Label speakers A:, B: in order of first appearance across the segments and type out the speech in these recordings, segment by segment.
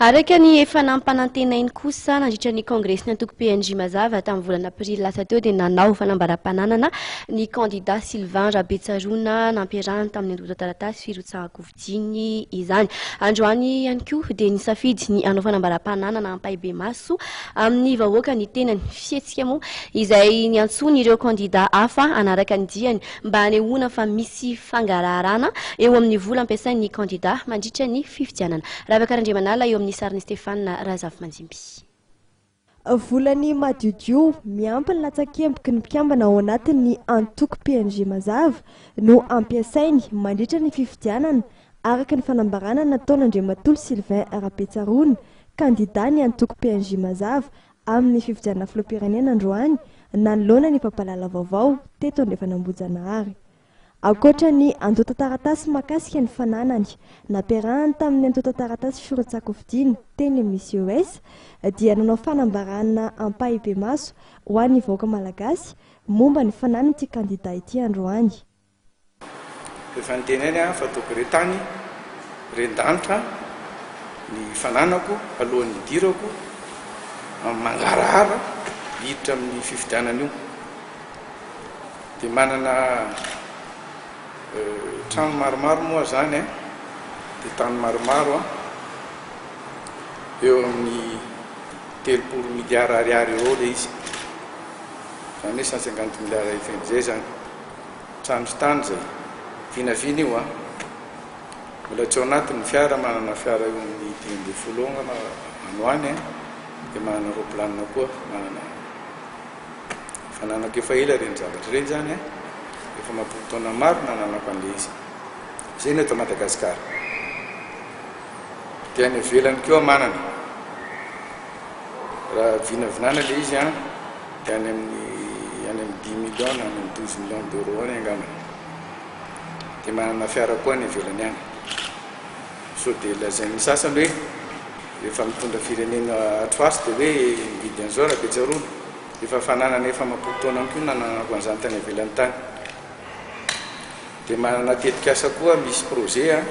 A: Araka ny efa nampanantenainy kosa nandritra ny kongresin'ny antoko PNJ Mazava tamin'ny volana aprily lasa teo dia nanao fanambaram-pananana ny kandida Sylvain Rabetsaroana nampiarahany tamin'ny antontan-taratasy firotsahan-kofidiny izany. Androany ihany koa dia nisafidy ny hanao fanambaram-pananana ampahibemaso amin'ny vahoaka ny tenany. Fihetsika moa izay niantsoany ireo kandida hafa hanaraka ny diany mba hanehoana fa misy fangaraharana eo amin'ny vola ampiasain'ny kandida mandritra ny fifidianana. Ravaka Randriamanala eo amin'ny sarin'i Stéphane Razafimanjimby.
B: Volany madiodio, miampy ny latsakemboky ny mpikambana ao anatin'ny antoko PNG Mazava no ampiasainy mandritra ny fifidianana, araka ny fanambarana nataon'Andriamatoa Sylvain Rabetsaroana, kandida ny antoko PNG Mazava amin'ny fifidianana filoham-pirenena androany, nanoloana ny mpampahalala vaovao teto Andrefan'Ambohijanahary. Ankoatra ny antontan-taratasy mahakasika ny fananany, nampiarahany tamin'ny antontan-taratasy firotsahan-kofidina teny amin'ny CES, dia nanao fanambarana ampahibemaso ho an'ny vahoaka malagasy momba ny fananan'ity kandida ity androany.
C: Efa niteny aho fa ataoko re tany, ren-danitra ny fananako alohan'ny hidirako amin'ny mangarahara hiditra amin'ny fifidianana io. Dia manana trano maromaro moa zany an, dia tany maromaro an, eo amin'ny 30 milliards ariary eo eo ilay izy, izany hoe 150 milliards FMG zany, trano sy tany izay, vinavina io an, mbola tsy ao anatiny ny fiara, manana fiara eo amin'ny 15 eo angamba any ho any an, dia manana roplanina koa, manana. Fananako efa ela ireny zavatra ireny izany an! Efa amam-polo taona maro nananako an'ilay izy. Izay no eto Madagasikara. Dia any ivelany koa manana. Raha vinavinana ilay izy an, dia any amin'ny any amin'ny dix millions na any amin'ny douze millions d'euros any angambany. Dia manana fiara koa any ivelany any. Sao dia lazain'ny sasany hoe rehefa mitondra firenena atroasy dia hoe mividy an'izao Rabetsaroana. Efa fananana efa amam-polo taona koa nananako an'izany tany ivelany tany. Dia manana tetikasa koa misy projet an,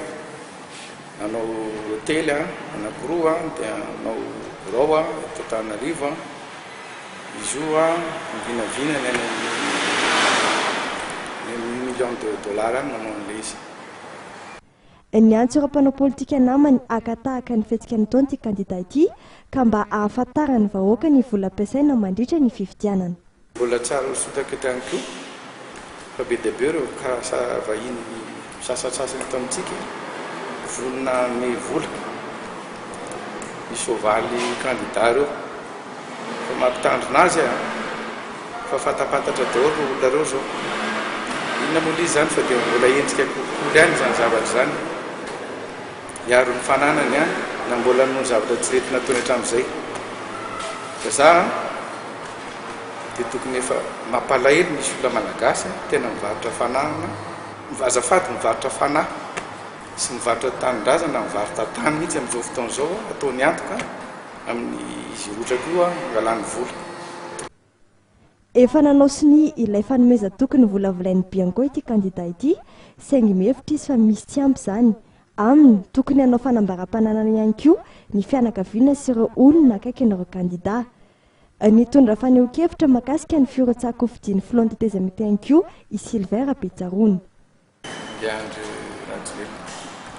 C: hanao hotely an, anankiroa an, dia hanao birao an, eto Antananarivo an. Izy io an, ny vinavina ny any amin'ny any amin'ny huit millions de dollars any manao an'ilay izy.
B: Niantso ireo mpanao politika namany haka tahaka ny fihetsika nataon'ity kandida ity ka mba hahafantaran'ny vahoaka ny vola ampiasaina mandritra ny fifidianana.
C: Mbola tsara ho sotaka eto ihany koa fa be dia be ireo kasa vahiny sasantsasany eto amintsika vonona hanome vola ny soavaly kandida ireo. Fa mampitandrina azy a! Fa fatapantatra daholo ireo olona ireo izao. Inona moa ilay izy izany fa dia mbola endrika kolikoly ihany izany zavatra izany. Hiaro ny fananany an, na mbola noho ny zavatra tsy nety nataony hatramin'izay. Fa za an, dia tokony efa mampalahelo misy olona malagasy tena mivarotra fananana, azafady mivarotra fanahy sy mivarotra tanindrazana, mivarotra tany mihitsy amin'izao fotoana izao ataony antoka. Amin'ny izy hirotsaka io hangalany vola.
B: Efa nanao sonia ilay fanomezan-toky novolavolain'ny Bianco ity kandida ity, saingy mihevitra izy fa misy tsy ampy izany. Aminy, tokony hanao fanambaram-pananana ihany koa ny fianakaviana sy ireo olona akaiky an'ireo kandida. Nitondra fanehoan-kevitra mahakasika ny firotsahan-kofidian'ny filohan'ny tetezamita ihany koa i Sylvain Rabetsaroana.
C: I Andry Rajoelina.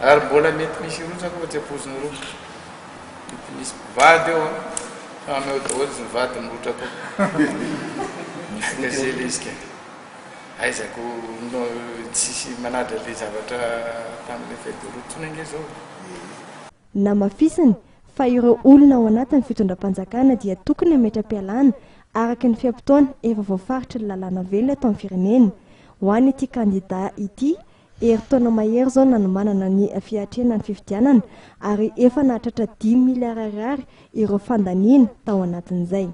C: Ary mbola mety misy hirotsaka fa tsy ampoizinareo. Mety misy mpivady eo an. Samy ao daholo izy mivady mirotsaka ao. Ka zay le izy ka. Aiza ko no tsisy manaja le zavatra tamin'le feuille de route tsony ange zao.
B: Namafisiny fa ireo olona ao anatin'ny fitondram-panjakana dia tokony hametra-pialana araka ny fe-potoana efa voafaritry ny lalàna velona eto amin'ny firenena. Ho an'ity kandida ity, herintaona mahery izao nanomanana ny fiatrehana ny fifidianana ary efa nahatratra dimy miliara ariary ireo fandaniana tao anatin'izay.